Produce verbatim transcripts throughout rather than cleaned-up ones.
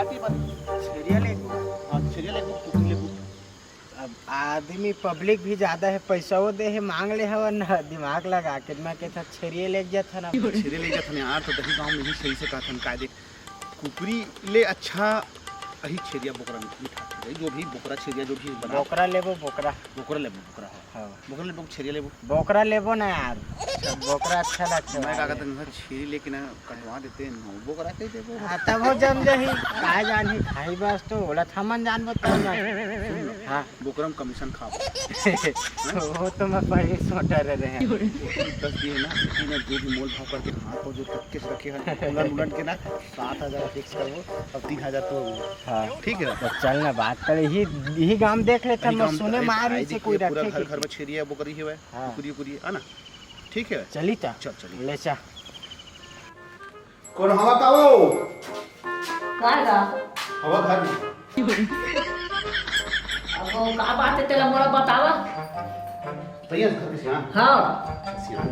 छेरिया लेबो। हाँ, छेरिया लेबो, कुकरी लेबो। अब आदमी पब्लिक भी ज्यादा हे, पैसा वो दे हे, मांग ले हवन ना, दिमाग लगा के मैं कहता छेरिया लेके जाता ना। छेरिया लेके जाता ना यार, तो दही गाँव में ही सही से कहता ना, काय देख, कुकरी ले अच्छा अही छेरिया बोकरा मिठा, जो भी बोकरा छेरिया जो भी बना। बोकरा लेबो, बोकरा। बोकरा लेबो, बोकरा। हाँ। बोकरा लेबो, छेरिया लेबो। बोकरा लेबो ना यार, बोकरा अच्छा लगता है। मैं का कहता हूँ, छेरी लेके ना कटवा देते हैं, बोकरा कह देबो। हाँ, तब हो जम जही, काय जानही, खाई बस तो ओला थमन जानबो तो ना। हाँ। बोकरा में कमीशन खाबो। वो तो मैं पहले सोचा रहे हैं। दस दिए ना, लेकिन अब जो भी मोल भाव करके हाथ पर जो तक्के से रखे हैं, उलट उलट के ना सात हजार फिक्स करबो, अब तीन हजार तो हो गया। हाँ। ठीक है। तो चल ना बात कर, यही, यही गांव देख लेते हैं, यही मैं गांव सुने मार से कोई पूरा रखे घर, घर में छेरिया बोकरी है, हाँ। कुकरी उकरी है ना। ठीक है। चली ता? चल, चली। ले चा। कौन हवा का वो? काय गा? हवा घर में। अब वो का बात है, तेला मोला बतावा। भैया, घर के सियान। हाँ। सियान।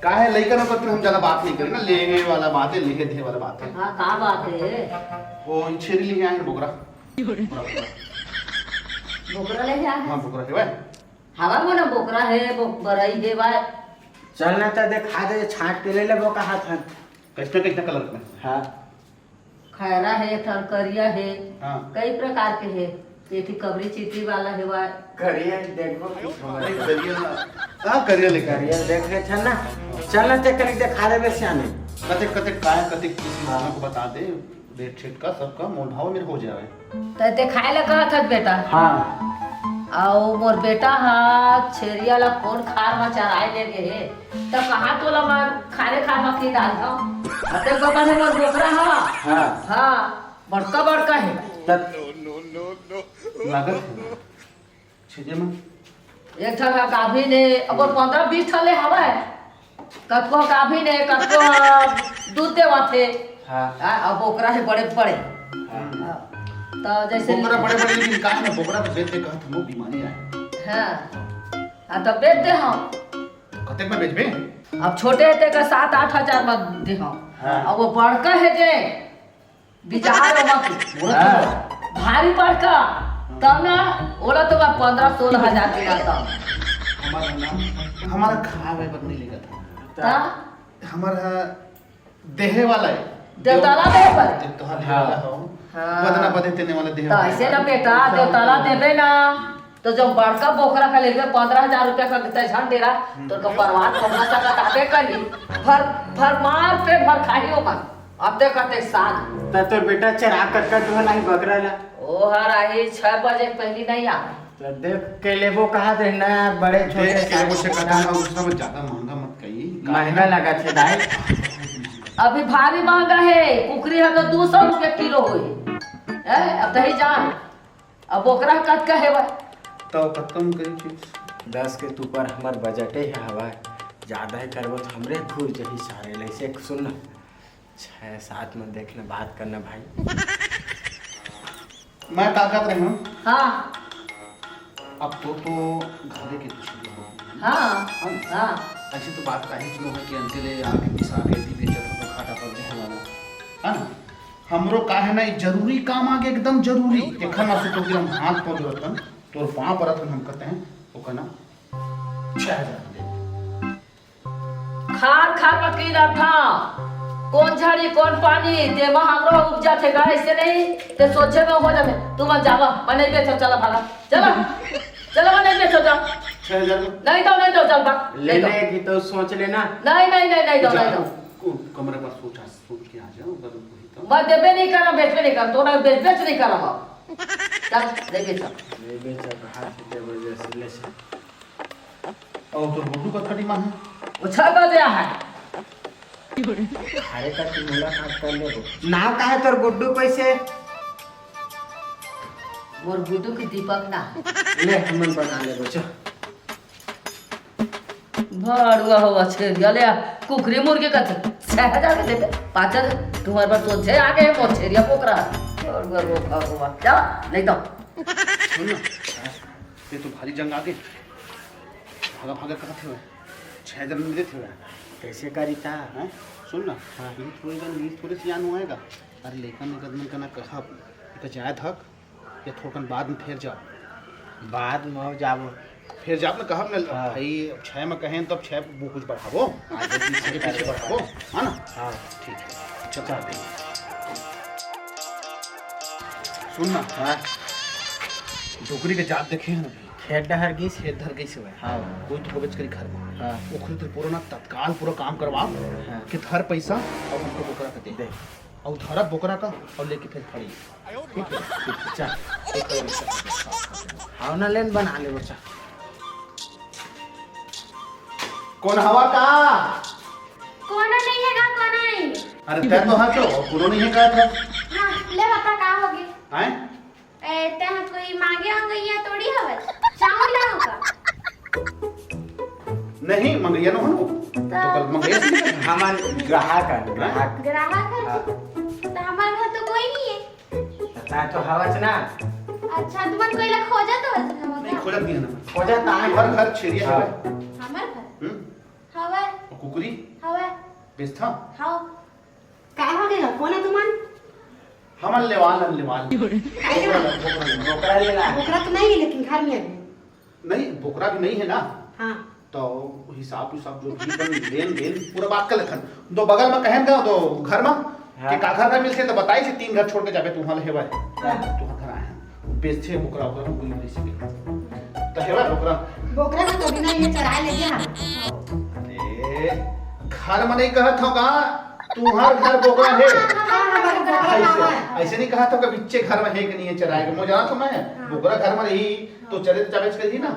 का है, लइका ना करके हम ज्यादा बात नहीं करें ना, लेने वाला बात है, लेके दे वाला बात है। हाँ, का बात है? वो छेरी लेके आए हैं, बोकरा। बोकरा लेके आए हैं? हाँ, बोकरा है भाई। हवा मोला बोकरा हे, बो-, बरई हे भाई। चल ना त देखा दे, छांट के ले लेबो कहा था। कैसना, कैसना कलर में? हाँ। खैरा हे, थोड़ा करिया हे, हाँ। कई प्रकार के हे। ये थी कबरी चिट्टी वाला हे भाई। करिया देखबो कि हमर नहीं, करिया, हाँ, करिया लेके। करिया देख ले, चल ना। चल ना, ते कनिक देखा देबे सियाने। कते, कते काय, कते किसी हाँ। को बता दे। रेट छेट का सबका मोल भाव मेर हो जावे। त देखाए ला कहत हस बेटा। हाँ। अउ मोर बेटा ह छेरिया ला कोन खार म चराए ले गे हे, त कहाँ तोला मैं खारे खार म की डाल दऊं? अते बबा हे मोर बोकरा ह। हाँ। हाँ, बड़का बड़का हे। तब लागत हे। छेजे में? एक ठन ह गाभिन हे, अब पंद्रह बीस ठन ले हवय। कतको ह गाभिन हे, कतको ह दूध देवत हे। हाँ। आ, अब बोकरा हे बड़े बड़े। हाँ। हाँ। त जैसे बोकरा बड़े बड़े, लेकिन का हे ना, बोकरा तो बेच दे कहत हमो बीमारी आए। हाँ। आ, त बेच दे हम। कतेक में बेचबे? अब छोटे हे तेकर सात आठ हजार में दे हम। हाँ। अब वो बड़का हे जे, बिचार ओमा के। हाँ। भारी बड़का। तब ना, ओला तो मैं पन्द्रह सोलह हजार के लाता हूँ। हमारा ना, हमारा खावे बर नहीं लेगा था। ता? हमारा देहे वाला है। देवताला देहे पर? देवताला देहे वाला हो। हाँ। बदना बदे तेने वाला देहे तो वाला ऐसे है। ना बेटा, देवताला देबे ना। तो जब बड़का बोकरा का लेबे पन्द्रह हजार रुपया का, ते झन डेरा, हम्म। तो का परवार पहुंचा सकत आबे करी। भर, भर मार पे भर खाही ओमन। अब देख कते साग। त तोर बेटा चरा कतका दुहा लाही बकरा ला? ओ हर आही छह बजे पहली नहीं आ। त देख के लेबो कहा दे ना, बड़े छोटे देख के लेबो से साग। कहा ना, उसका में ज्यादा महंगा मत कही। महंगा लगा छे दाई। अभी भारी महंगा है, कुकरी है तो दो सौ रुपया किलो होई। हैं? अब दही जान। अब ओकरा कतका हेवय? त कतका में करी फिक्स? दस के ऊपर हमर बजटे हे हवय, जादा ही करबो त हमरे घुर जही सारे। लइसे सुन न, छह सात में देख न, बात करना भाई। मैं का कहत रहे हूँ? हाँ। अब तो, तो घरे के कुछ भी हो। हाँ, हाँ। हाँ। ऐसी तो बात काहे सुनो है कि अंते ले आके पिसा के दी बेचत हो तो घाटा पड़ जाए वाला। है ना? हमरो का है ना, ये जरूरी काम आगे एकदम जरूरी। देखा ना सुतो कि हम हाथ पाँव जोड़त हन, तोर पाँव परत हन, हम कहते हैं, वो कहना, छह हजार दे। खार खार म कीनत हन, कौन झाड़ी, कौन पानी, तेमा हमरो उपजा थे गा, ऐसे नहीं, ते सोचे में हो जाते। तू मत जावा, मैं नहीं बेचो, चला भागा, चला, चला, मैं नहीं बेचो, जा। छह हजार में? नहीं दो, नहीं दो, चल भाग, नहीं दो। लेने की तो सोच लेना। नहीं, नहीं, नहीं, नहीं दो, जा, नहीं दो। को-, कमरे पर सोचा, सोच के आ जाओ, उधर वही तो। मैं देबे नहीं करम, बेचबे नहीं करम, तोरा बेच, बेच नहीं करम अब। चल, नहीं बेचो। नहीं बेचो, तो हाथ से जबरदस्ती ले से। और तोर गुड्डू कतका डिमांड है? वो छह बजे आ है। अरे का तू मुलाकात कर ले। नाम का है तोर गुड्डू कैसे? मोर गुड्डू के दीपक ना। ले, हमन बना लेबो, चल। भड़ुआ हो, छेरिया ले आ, कुकरी मुर्गी का छह हजार के देबे, पाँच हजार, तुम्हारे पास तो छह आ गए, मोर छेरिया पोकरा। भड़ुआ रो, भड़ुआ, जा, नहीं तो। सुन ना, ये तो भारी जंग आ गए। भागा, भागा, कहाँ थे? छह हजार में देते हुए। कैसे करी ता? हैं? सुन ना, हाँ। ये थोड़े जन, ये थोड़े सियान हुआ है का? अरे, लेकिन निकल मन का ना कहब, तो जाए थक, या थोकन बाद में फेर जाओ। बाद में जाबो। फेर जाब ना कहब ना, हाँ। भाई, अब छह में कहें तो अब छह वो कुछ बढ़ाबो, आगे पीछे के पीछे बढ़ाबो, है ना? हाँ। ठीक है, चल, चल। सुन ना, हाँ। डोकरी के जात देखे हैं ना? खेत डहर गिस। खेत डहर गिस हवय। हाँ। कोई तो होबेच करी घर में। हाँ। ओखरे तो पूरा ना तत्काल पूरा काम करवा हाँ। के धर पैसा और उनको बोकरा के दे। दे। और धरा बोकरा का और लेके फिर खड़ी। ठीक है? चल। हाँ ना, लेन बना ले बच्चा। कौन हवा का? कोनो नहीं है का, कोनो नहीं। अरे तै तो हाँ तो, कोनो नहीं है का था? हाँ, ले बता का होगे? हैं? ए, तैं कोई मांगे वांगे या तोड़ी हवत? चाउर ला होगा? नहीं, मंगैया न हो। तो कल मंगैया से निकल। हमन ग्राहक हन, ग्राहक। ग्राहक हन? हाँ। तो हमार घर तो कोई नहीं है। तो तैं तो हवच ना। अच्छा, तुमन कोई ला खोजत हवत ना? नहीं, खोजत नहीं है ना। खोजत ना है। हर घर छेड़िया हाँ। हवे। हमार घर? हम्म। हवे। और कुकरी? हवे। बेचथा? हाँ। का हो गया? कौन है तुमन? हमन लेवाल, हम लेवाल। अरे बोकरा, बोकरा, बोकरा। बोकरा लेला। बोकरा तो नहीं है, लेकिन घर में अभी। नहीं, बोकरा भी नहीं है ना। हाँ। तो हिसाब उसाब जो भी अपन लेन देन पूरा बात कर लेथन। दो बगल में कहेन का, दो घर में हाँ। कि का घर का मिलथे तो बताई से तीन घर छोड़ के जाबे, तुहां ले हेवय। हाँ। तुहां घर आए हैं। बेचथे बोकरा, बोकरा, बोकरा, बोकरा, बोकरा। तो हेवय बोकरा। बोकरा का तो बिना ये चराए लेके हम। अरे, घर में नहीं कहत हो का? तुहार घर बोकरा है। हाँ, हमारे बोकरा ऐसे, हमारे। ऐसे नहीं कहत हो का बिच्चे घर में है कि नहीं है चराए के? मैं जानत हूँ मैं, हाँ। बोकरा घर में रही तो चरे तो चाबेच करी ना।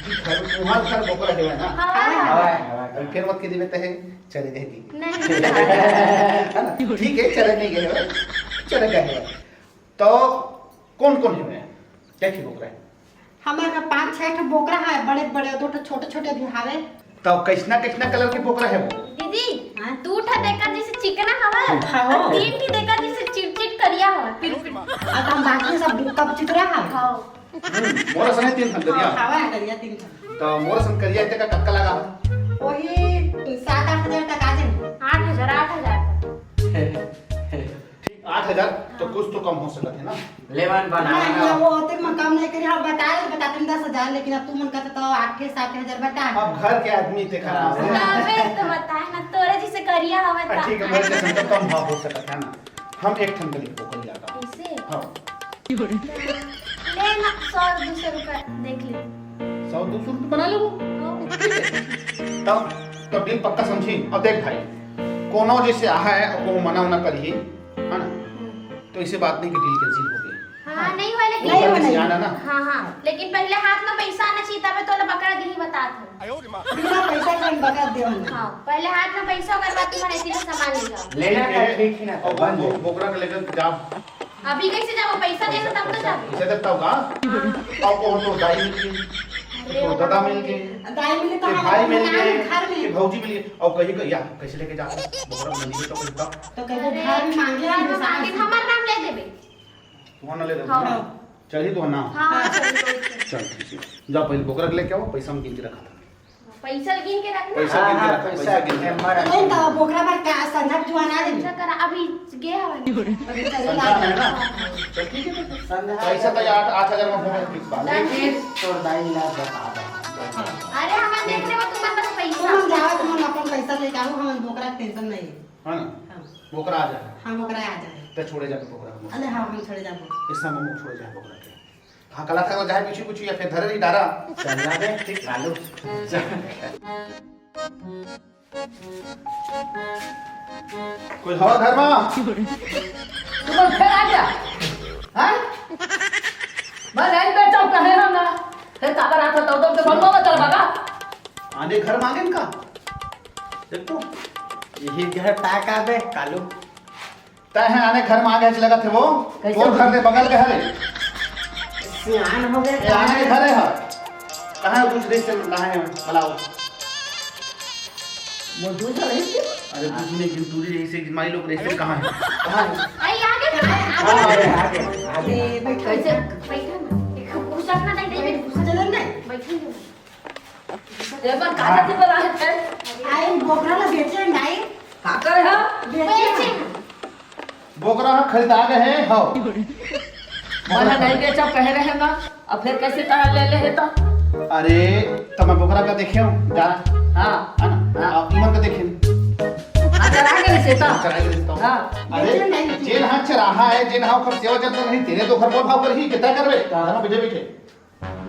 घर, तुहार घर बोकरा है ना? हाँ। हवा है, हवा है। अभी फिर मत कह देवे तहे चरे गए की। नहीं। है ना? ठीक है, चरे नहीं गए हो, चरे गए हो। तो कौन कौन है? क्या की बोकरा है? हमारे घर पाँच छह ठो बोकरा है, बड़े बड़े, दो ठो छोटे छोटे भी हावे। तो कैसना कैसना कलर के बोकरा है वो? दीदी, हाँ? दू ठा देकर जैसे चिकना हवा, हाँ। और तीन ठी देकर जैसे चिटचिट करिया हवा, पिट पिट। और हम बाकी सब कब चितरा है। हाँ। हम्म, मोर असन है तीन ठन करिया। हाँ, हवा है करिया तीन ठन। तो मोर असन करिया इतने का कक्का लगा? वही सात आठ हजार तक आ जाए। आठ हजार, आठ हजार तक। ठीक, आठ हजार तो हाँ। कुछ तो कम हो सकत है ना? लेवन बना नहीं, ना। वो ओतेक में कम नहीं करी, हम बता रहे, बताते हैं दस हजार, लेकिन अब तुमन कहते तो आठ सात हजार बता। अब घर के आदमी ते खराब है। हाँ। तबे तो बताए ना, तोरे जैसे करिया हवे हाँ, ता। ठीक है, घर के संग कम भाव हो सकत है ना। हम एक ठन करी बोकरी लाता। कैसे? हाँ। ले ना, सौ दो सौ रुपया देख ले। सौ दो सौ रुपया बना लेबो। हाँ। ठीक है। तब, तब डील पक्का समझी। और देख भाई, कोनो जैसे आहा है और कोनो मना उना करी, है ना? हम्म। तो ऐसे बात नहीं कि डील कैंसिल हो गई। हाँ, हाँ। नहीं हुआ, लेकिन नहीं हुआ, नहीं। सियाना ना। हाँ, हाँ, लेकिन पहले हाथ में पैसा आना चाहिए, तबे तोला बकरा दिही, बतात हूँ। बिना पैसा के हम बकरा देवन नहीं। हाँ, पहले हाथ में पैसा, ओकर बाद तुम्हारे इसी सामान ले जाओ। लेना ठीक है। ठीक ही ना, और बंद वो है। बोकरा के लेकर जाओ। अभी कैसे जाओ? पैसा देना तब तो जाओ। पैसा देता होगा। हाँ। और वो तो दाई मिल गई, अरे तो दादा मिल गए, दाई मिले तो कि हम भाई मिल अपने गए, घर में। कि भौजी मिल गए, और कहीं का या कैसे लेके जाते हैं? बोकरा मंडी में तो कोई था। तो कहीं अरे, घर में मांगे हम घर में सामान। मांगे, हमार नाम ले देबे। तुम्हारा नाम ले देबे हाँ। ना? चलिए तुम्हारा नाम। हाँ, हाँ। चलिए, चलिए। चल ठीक है, जाओ पहले बोकरा के लेके आओ, पैसा हम गिन के रखा था। पैसा गिन के रखना। पैसा गिन के हाँ, रखा, पैसा पैसा गिन के रखा। गिन के रखा। नहीं तो बोकरा पर का संझा जुआना दे। अच्छा करा, अभी गे हवन। अभी चल संझा रहा है ना? है। चल ठीक है तो। संझा पैसा तो यार आठ हजार में होगा, फिक्स बात। लेकिन तोर दाई ला बता दे। अरे हमारे देख रहे हो तुम बस पैसा। तुम जाओ, तुम अपन पैसा लेके आओ, हम बोकरा के टेंशन नहीं है। है ना? हाँ। बोकरा आ जाए। हाँ, बोकरा आ जाए। तो छोड़े जाके बोकरा को। अरे हाँ, हम छोड़े जाबो। इस समय मुख छोड़े जाए बोकरा के। हाँ, कला था जाए पीछे पीछे या फिर धरे नहीं डारा। चल ना बे, ठीक चालू। कोई हवा घर में? तू तो फिर आ गया। हाँ? मैं रेंट पे चौक कहे हम ना। फिर काबर आता तो, तो, तो बनवा में चल बगा। आने घर मांगे इनका। देख तो। यही घर ताका बे, कालू। तय है आने घर में आ गए, लगा थे वो। कैसे? वो घर ले बगल के हरे। सियान हो गए। ए, आने के घर है। कहाँ है? दूसरे से कहाँ है? बुलाओ। वो दूसरा नहीं थी? अरे दूसरे की दूरी ऐसे कि माई लोग ऐसे कहाँ है? कहाँ है? आई आगे। हाँ, आगे, आगे, आगे। ए, बैठो। कैसे? बैठो ना। एक घुसा ना, नहीं, नहीं, घुसा। चलो ना। बैठो ना। एक बार काटा से बना लेते हैं। आई बोकरा ला बेचे नहीं। का करे हा? बेचे। बोकरा ह खरीदा गे हे, हव। मैं ह नहीं बेचा कहे रहे ना, अब फिर कैसे कहा ले ले हे तो? अरे, तो मैं बोकरा का देखे हूँ, जा। हाँ। है ना? हाँ। अब इमन का देखे नहीं। हाँ, चरा के नहीं सेता। चरा के नहीं सेता। हाँ। अरे, जेन हा चराहा है, जेन हा ओकर सेवा जतन नहीं, तेने तो घर मोल भाव करही, कितना करबे? हाँ। है ना, बैठे बैठे।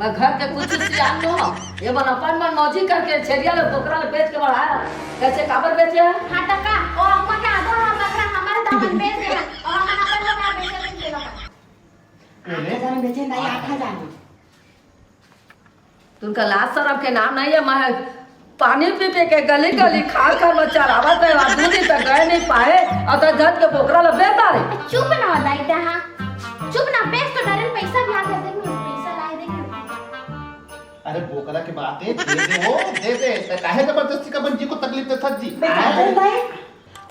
मैं घर के कुछ सियान नो हव। ये मन अपन मन मौजी करके छेरिया ले बोकरा ले बेच के बढ़ाया। कैसे काबर बेचे हे? हाँ, टका, ओ अम्मा के आधा हा बकरा हमारे दामन बेच दे हे। और हमन अपन लोग यहाँ बेचे नहीं देगा। आठ हजार में बेचे नहीं, आठ हजार में। तुमका लाज शरम के नाम नहीं है। मैं पानी पी पी के गली गली खाल खाल में चरावत हे, और दूध ही तक गए नहीं पाए, और तो जत के बोकरा ला बेच डारे। चुप ना हो दाई, हाँ। चुप ना, बेच तो डारे, पैसा भी आ गया, देख ना, पैसा लाए, देख ना। अरे बोकरा के बात है, दे दे वो, दे दे। त काहे जबरदस्ती का बन जी को तकलीफ देथस जी? बेटा, हैं? अरे भाई।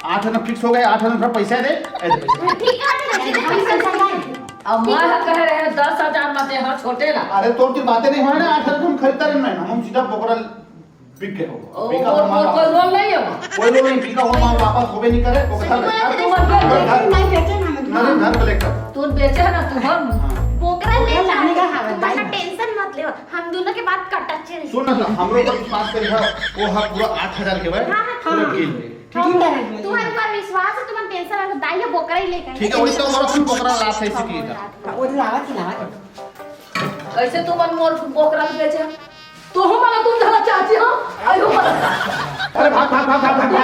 आठ आना फिक्स हो गए, आठ आना थोड़ा पैसा दे। ए, दे पैसा। ठीक है, ठीक है, ठीक है। अब मैं ह कहे रहे दस हजार में दे, हाँ, छोटे ला। अरे तोर की बातें नहीं होय ना, आठ आना हम खरीदता रहे ना, हम सीधा बोकरा बिक गए हो। ओ, बिका और, हुआ और माल कोई वापस। रोल नहीं है वहाँ? कोई रोल नहीं, बिका हुआ माल वापस होबे नहीं करे, वो तो खत्म। मैं अब तुम मत बोलो। घर, नहीं, नहीं, बेटे ना, मत ना, बोलो। घर कलेक्टर। तू बेचे है ना, तू हम हाँ। बोकरा ले बोकरा लाने का जा। हाँ, तुम भाई। टेंशन मत ले, हम दोनों के बात कटा चल। सुन ना, हम लोग पर विश्वास करी है, वो हा पूरा आठ हजार के भाई, हाँ, हाँ, पूरा हाँ। डील है। ठीक है। तुम पर विश्वास है, तुम टेंशन मत, दाई ये बोकरा ही लेके आए। ठीक है, वही तो बोकरा, तुम बोकरा लात है, इसी की था। वो लावा थी, लावा थी। कैसे तुमन मोर बोकरा ल बेचे? तो हम वाला तुम धरा चाची हो, आयो वाला। अरे भाग, भाग, भाग, भाग, भाग, भाग।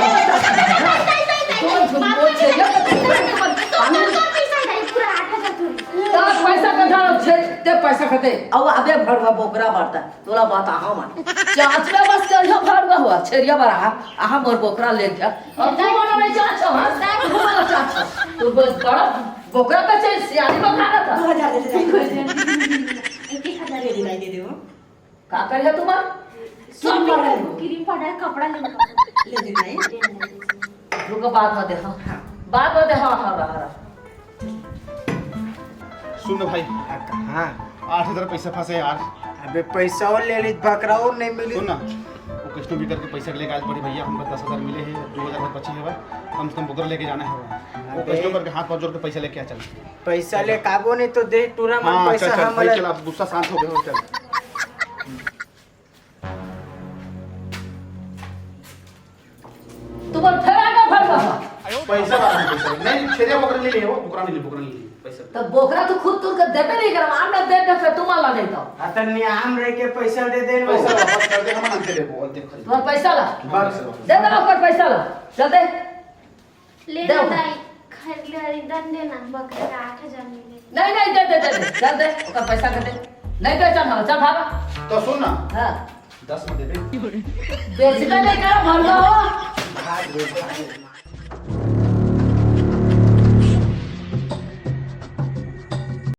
तुमन झूठ बोल छे, ये तो तुमन पानी। तो पैसा नहीं, पूरा आठ हजार तुम। तो पैसा का धरा छे, ते पैसा खाते। अब आबे भड़वा बोकरा मारता, तोला बात आहा मन। चाचला बस करियो भड़वा हुआ, छेरिया बड़ा हा, आहा मोर बोकरा ले गया। अब तुम वाला नहीं चाचा, हाँ? तुम वाला चाचा। तो बस बड़ा बोकरा का चाहिए, सियानी बकरा का था। दो हजार दे दे, एक एक हजार दे दे भाई, दे दे वो। का करिया तुम्हार? Shopping करबो, cream powder, कपड़ा लेबो। ले दे भाई। रुको, बाद में दे, हाँ। हाँ। बाद में दे, हाँ, हाँ, हाँ, हाँ। सुन ना भाई। हाँ। आठ हजार पैसा फंसे यार। अबे पैसा और ले ली, बकरा और नहीं मिली। सुन ना, वो कइसनो भी करके पैसा लेके आज बड़ी भैया, हमका दस हजार मिले हैं, दो हजार में बची है, कम से कम बोकरा लेके जाना है। वो अबे। कइसनो करके हाथ पाँव जोड़ के पैसा लेके आ, चल। पैसा ले काबो नहीं तो दे टूरा मन हाँ, पैसा चल, चल, हम भाई, ले। चल, अब गुस्सा शांत हो गया हो, चल। तुम्हार फेरा का भर रहा। पैसा वाला नहीं, पैसा नहीं, छेरिया बोकरा ले ले, वो बोकरा नहीं ले, बोकरा नहीं ले, पैसा। तो बोकरा तो खुद तुरके देबे नहीं करम, आम ना दे दे, फिर तुम वाला नहीं तो। हाँ, तो नियाम रह के पैसा दे दे, पैसा वापस कर दे, हम ना दे दे, वो देख। तुम्हार पैसा ला। बस। दे दे, ओकर पैसा ला। चल दे। ले दे ना ओकर। दाई, खरीद ले, खरीदन दे ना, बकरे का आठ हजार मिले। नहीं, नहीं, दे, दे, दे, दे, चल दे, ओकर पैसा के दे। नहीं बेचन हम, चल भागा। तो सुन ना। हाँ। दस में देबे। बेचबे नहीं करब, भरवा हो। भाग रे, भाग रे।